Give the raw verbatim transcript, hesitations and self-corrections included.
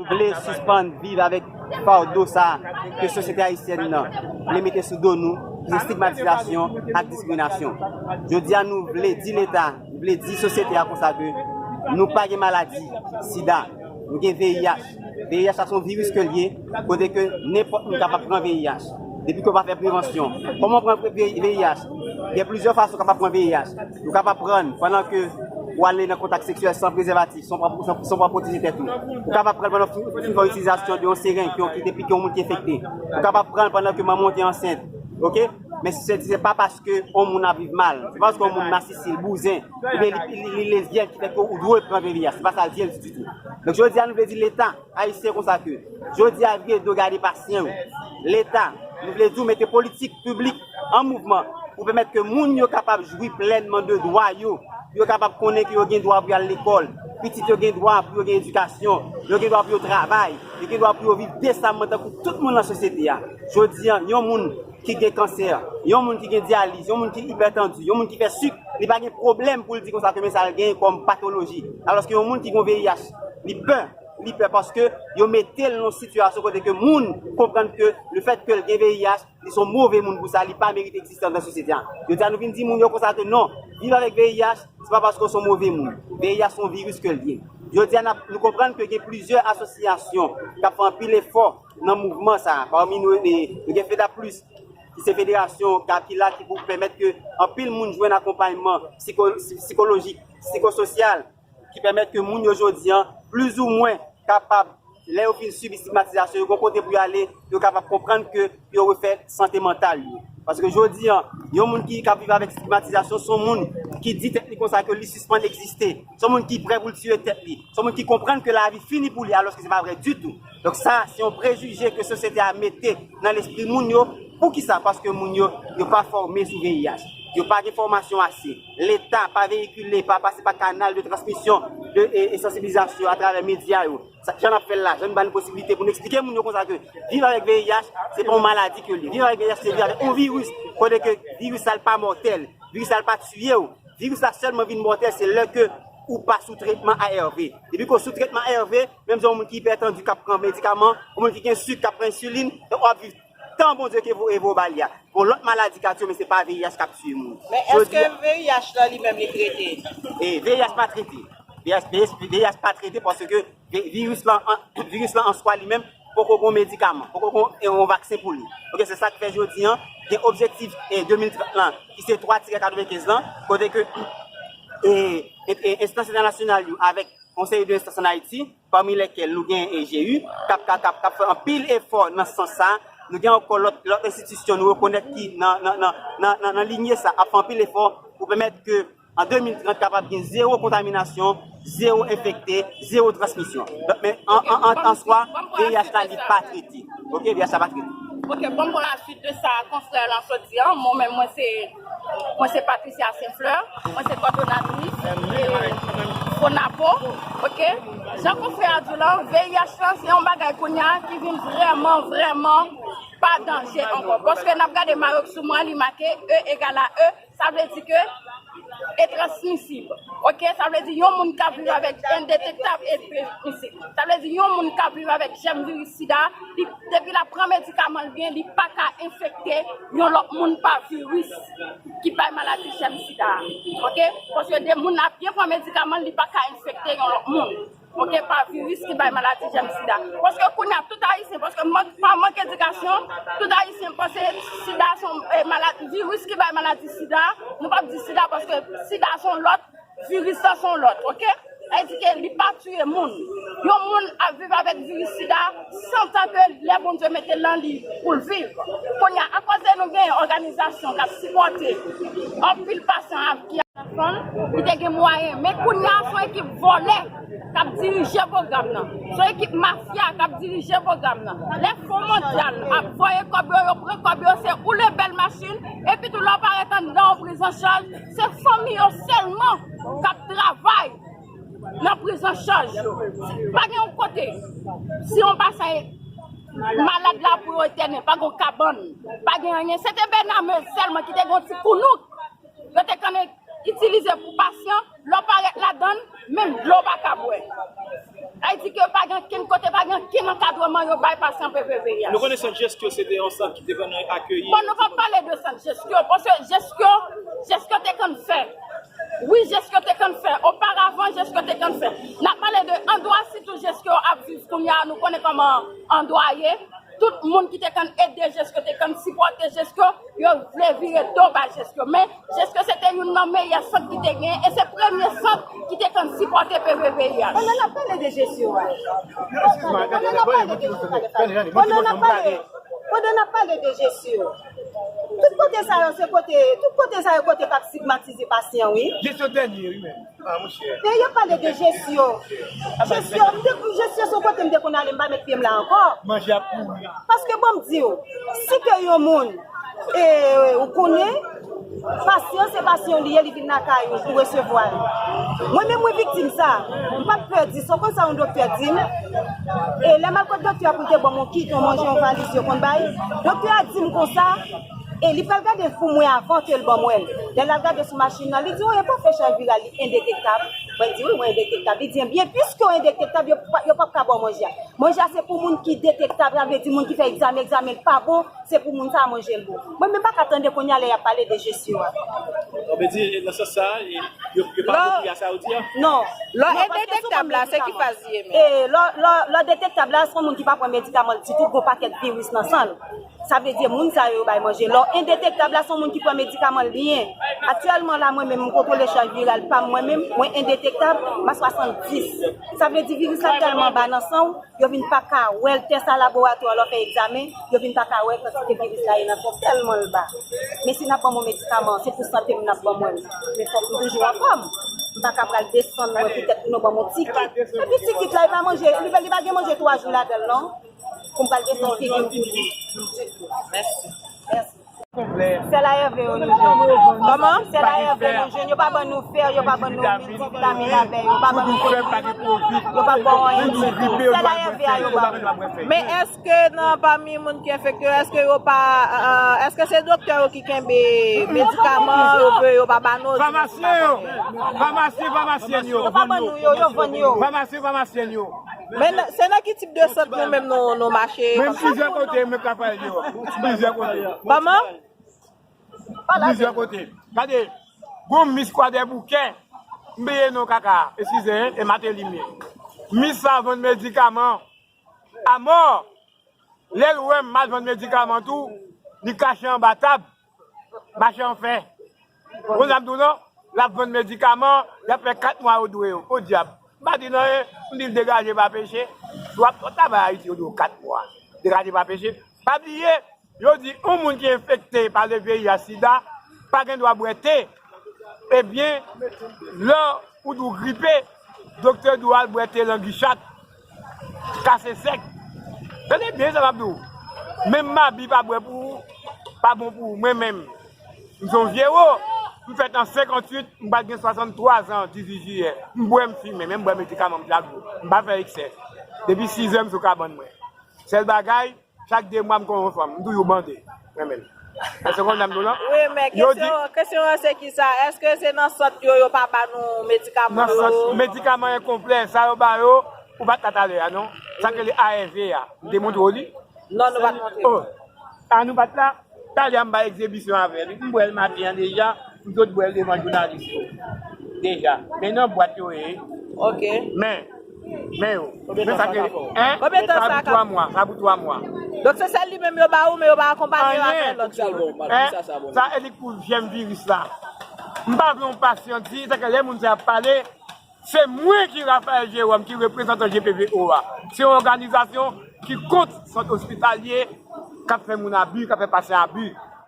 Vle sispann viv avèk fado sa ke sosyete ayisyèn nan vle mete sou do nou, ki se stigmatizasyon ak diskriminasyon. Jodi a nou vle di Leta, nou vle di sosyete a konsa ke nou pa gen maladi sida, nou gen V I H. V I H la se yon viris ke l ye, kote ke nenpòt moun kapab pran V I H. Depi ke w pa fè prevansyon. Kòman w pran V I H? Gen plizyè fason w kapab pran V I H. Ou kapab pran l pandan ke w ale nan kontak seksyèl san prezèvatif, san pran, san, san pran pwoteje tèt ou. Ou kapab pran l pandan w fin, fin fè itilizasyon de yon sereng ki, ki te pike yon moun ki enfekte. Ou kapab pran l pandan ke manman w te ansent. Oke? Men se, se pa paske yon moun ap viv mal. Se pa paske yon moun masisil, bouzen, oubyen li, li, li lezyèn ki fè ke ou dwe pran V I H. Se pa sa l di ditou. Donk, jodi a, nou vle di Leta ayisyen konsa ke jodi a vire do gade pasyan yo. Leta, nou vle di w mete politik piblik an mouvman pou pèmèt ke moun yo kapab jwi plènman de dwa yo, pou yo kapab konnen ke yo gen dwa pou y al lekòl, pitit yo gen dwa pou yo gen edikasyon, yo gen dwa pou yo travay, yo gen dwa pou yo viv desamman tankou tout moun nan sosyete a. Jodi a, yon moun ki gen kansè, yon moun ki gen dyaliz, yon moun ki ipètandu, yon moun ki fè sik, li pa gen pwoblèm pou l di konsa ke men sa l gen kòm patoloji. Alòske yon moun ki gen V I H, li pè, li pè paske yo mete l nan yon sitiyasyon kote ke moun konprann ke lefètke l gen V I H, li se yon move moun pou sa, li pa merite egzistans nan sosyete a. Jodi a, nou vin di moun yo konsa ke non, viv avèk V I H, se pa paske w se yon move moun. V I H se yon viris ke l ye. Jodi a, n ap, nou konprann ke gen plizyè asosyasyon k ap fè anpil efò nan mouvman sa a. Pami nou, e, nou gen FEDAPLUS, ki se federasyon k ap, ki la, ki pou pèmèt ke anpil moun jwenn akonpayman psiko-, sikolojik, sikososyal, ki pèmèt ke moun yo jodi a, plizoumwen, kapab, lè yo fin sibi stigmatizasyon, yo gon kote pou yo ale, yo kapab konprann ke yo refè sante mantal yo. Paske jodi a, yon moun ki, k ap viv avèk stigmatizasyon, se yon moun ki di tèt li konsa ke li sispann egziste. Se yon moun ki prè pou l tiye tèt li. Se yon moun ki konprann ke lavi fini pou li, alòske se pa vre ditou. Donk sa, se yon prejije ke sosyete a mete nan lespri moun yo. Poukisa? Paske moun yo, yo pa fòme sou V I H. Yo pa gen fòmasyon ase. Leta pa veyikile, pa pase pa kanal de transmisyon, de, e, e sansibilizasyon atravè medya yo. Sa, jan n ap fè l la, jan n ba nou posiblite pou n eksplike moun yo konsa ke viv avèk V I H, se pa yon maladi ke l ye. Viv avèk V I H, se viv avèk yon viris, kote ke viris la, l pa mòtèl. Viris la, l pa tiye w. Viris la sèlman vin mòtèl, se lè ke ou pa sou tretman A R V. Depi ke w sou tretman A R V, menm jan yon moun ki ipètandu k ap pran medikaman, yon moun ki gen sik k ap pran ensilin, e w ap viv tan Bondye ke vo-, e voye w ba li a. Bon, lòt maladi ka tiye w, men se pa V I H k ap tiye moun. Men èske V I H lan li menm li trete? E V I H pa trete. V I H, V I H, V I H pa trete paske vi-, viris lan an, viris lan an swa li menm poko gon medikaman, poko gon, e, yon vaksen pou li. Oke, se sa k fè jodi a, gen objektif, e, de mil trant lan, ki se twa tirè katrevenkenz lan, kote ke, e, e, e, enstans entènasyonal yo avèk yon seri de enstans ann Ayiti, pami lèkèl nou gen, e, G U, k ap, k ap, k ap, k ap fè anpil efò nan sans sa. Nou gen ankò lòt, lòt enstitisyon nou rekonèt ki nan, nan, nan, nan, nan, nan linye sa, ap fè anpil efò pou pèmèt ke an de mil trant kapab gen zewo kontaminasyon, zewo enfekte, zewo transmisyon. Donk, men an, an, an, an swa, V I H la li pa trete. Oke, V I H la pa trete. Oke, bon, bon, la suite de sa, konfrè lan sot di an, mwen menm, mwen se, mwen se Patricia Saint-Fleur, mwen se kòdonatris, e, Fonapo, oke? Jan konfrè a di w lan, V I H lan, se yon bagay kounye a ki vin vrèman, vrèman pa danje ankò. Paske n ap gade marok sou mwen, li make E egal a E, sa vle di ke e transmisib. Oke, sa vle di yon moun k ap viv avèk endetektab e transmisib. Sa vle di yon moun k ap viv avèk jèm viris sida, li, depi l ap pran medikaman l byen, li pa ka enfekte yon lòt moun pa viris ki bay maladi jèm sida a. Oke? Paske de moun ap byen pran medikaman l, li pa ka enfekte yon lòt moun. Oke, pa viris ki bay maladi jèm sida. Paske kounye a, tout Ayisyen, paske mank, pa mank edikasyon, tout Ayisyen panse sida se yon, e, maladi, viris ki bay maladi sida. Nou p ap di sida paske sida se yon lòt, viris lan se yon lòt, oke? Sa vle di ke li pa tiye moun. Yon moun ap viv avèk viris sida san tan ke lè Bondye mete l lan li pou l viv. Kounye a, akoz de nou gen òganizasyon k ap sipòte anpil pasyan ki fann, li te gen mwayen. Men kounye a, se yon ekip vòlè k ap dirije pwogram nan. Se yon ekip mafya k ap dirije pwogram nan. Lè Fon Mondyal ap voye kòb yo, yo pran kòb yo, se woule bèl machin, epi tou lè w parèt anndan yon prizanchaj, se fanmi yo sèlman k ap travay nan prizanchaj yo. Pa gen yon kote, si yon pasyan malad la pou yo entène, pa gen yon kabann, pa gen anyen. Se te benname sèlman ki te gen yon ti kounouk. Yo te konn itilize pou pasyan, lè w parèt ladan l, menm dlo w pa ka bwè. Sa vle di ke pa gen okenn kote, pa gen okenn ankadreman yo bay pasyan P V V I H. Nou konnen sant Jeskyo se te yon sant ki te konn akeyi. Bon, nou pa pale de sant Jeskyo, paske Jeskyo, Jeskyo te konn fè. Wi, Jeskyo te konn fè. Oparavan, Jeskyo te konn fè. N ap pale de andwa, sitou Jeskyo ap viv kounye a, nou konnen kòman andwa ye. Tout moun ki te konn ede Jeskyo, te konn sipòte Jeskyo, yo vle vire do bay Jeskyo. Men, Jeskyo se te youn nan meyè sant ki te genyen, e se premye sant ki te konn sipòte P V V I H. Pandan n ap pale de Jeskyo a, pandan n ap pale de Jeskyo, pandan n ap pale, pandan n ap pale de Jeskyo, tout kote sa yo, se kote, tout kote sa yo, kote k ap estigmatize pasyan, wi. Jeskyo dènye, wi, men. Ah, monchè. Men yo pale de Jeskyo. Jeskyo, m te, Jeskyo se yon kote m te konn ale, m pa met pye m la ankò. Manje ap pouri. Paske bon, m di w, si ke yon moun, e, ou konnen, pasyan se pasyan li ye, li vin lakay ou pou resevwa l. Mwen menm, mwen viktim sa. M pa t pè di, se konsa yon doktè di m. E lè m al kot doktè a pou l te ban m yon kit, yon manje, yon valiz, yo konn bay. Doktè a di m konsa, e li pral gade pou mwen avan ke l ban mwen l. Lè l al gade sou machin nan, li di, "Wi, e pa fè chay viral, li endetektab." Mwen di, "Wi, mwen endetektab." Li di, "Ebyen, piske w endetektab, yo pa, yo p ap ka ba w manje a. Manje a se pou moun ki detektab, sa vle di moun ki fè egzamen, egzamen l pa bon, se pou moun sa a manje l bon." Mwen menm pa ka tande kounye a lè y ap pale de Jeskyo a. Sa vle di, nan sans sa, e, yo, yo pa apwopri a sa yo di a? Non. Lè w endetektab la, se ki faz li ye menm? E, lè, lè, lè detektab la, se yon moun ki pa pran medikaman l ditou, gon pakèt viris nan san l. Sa vle di moun sa yo, yo bay manje. Lè w endetektab la, se yon moun ki pran medikaman l byen. Aktyèlman la, mwen menm, m kontwole chay viral pa m mwen menm, mwen endetektab, m a swasanndis. Sa vle di viris la tèlman ba nan san w, yo vin pa ka wè l, tès a laboratwa, lè w fè egzamen, yo vin pa ka wè kantite viris la ye nan san w tèlman l ba. Men si n ap ban m yon medikaman, se pou sante m n ap ban mwen l. Men fòk m toujou anfòm. M pa ka pral desann mwen poutèt pou nou ban m yon ti kit. Epi ti kit la, li pa manje, li pa, li pa gen manje twa jou ladan l non. Pou m pral desann figi m pou li. Mèsi. Mèsi. Sèl A R V yo nou jwenn. Kòman? Sèl A R V nou jwenn. Yo pa ban nou fè, yo pa ban nou miltivitamin avè yo, yo pa ban nou, yo pa ban nou anyen ditou. Sèl A R V a yo ba nou. Men èske nan pami moun ki enfekte yo, èske yo pa, euh, èske se doktè yo ki kenbe medikaman yo pou yo pa ba nou? Famasyen yo. Famasyen, famasyèn yo. Yo pa ban nou yo, yo vann yo. Famasyen, famasyèn yo. Men nan, se nan ki tip de sant nou menm nou, nou mache? Men plizyè kote, men ka fè yo. Plizyè kote. Kòman? Plizyè kote. Gade, gon mis Kwadèboukè, m bliye non kaka, eskize, en, e Matelime. Mis sa vann medikaman. Amò, lè l wè m al vann medikaman tou, li kache anba tab, mache an fè. Ou konn sa m di w non? L ap vann medikaman, y ap fè kat mwa yo dwe yo. Podyab. M pa di l anyen, m di l degaje pa peche. Si w ap travay Ayiti, yo di w kat mwa. Degaje pa peche. Pa bliye, yo di yon moun ki enfekte pa le V I H sida pa gen dwa bwè te. Ebyen, lè ou di w gripe, doktè di w al bwè te langichat, kase sèk. Tande byen sa m ap di w. Menm mabi pa bwè pou ou, pa bon pou ou. Mwen menm, m se yon vye wo, m fèt an senkantuit, m pral gen swasanntwa zan dizuit jiyè. M bwè, m fimen, men m bwè medikaman m chak jou. M pa fè eksè. Depi sizè, m sou kabann mwen. Sèl bagay, chak de mwa, m kon yon fanm. M toujou bande. Mwen menm. Èske w konn sa m di w lan? Wi, men kesyon, kesyon an se ki sa? Èske se nan sant yo, yo pa ba nou medikaman yo? Nan sant, medikaman enkonplè, sa yo ba yo, ou pa t la talè a, non? Sa k rele A R V a. M te montre w li? Non, nou pa t montre. Oh. A, nou pa t la? Talè a m bay egzibisyon avè l. M bwè l maten an deja, m sot bwè l devan jounalis yo. Deja. Men nan bwat yo ye. Ok. Men, men yo. Men sa ke, en? Konbyen tan sa ka pran? Sa pou twa mwa, sa pou twa mwa. Donk se sèl li menm yo ba ou, men yo pa akonpanye avè lòt yo? Anyen. En? Sa e li k pou jèm viris la. M pa vle yon pasyan di, sa ke lè moun sa ap pale, se mwen ki Raphaël Jérôme, ki reprezantan G P V O a. Se yon òganizasyon ki kont sant ospitalye k ap fè moun abi, k ap fè pasyan abi.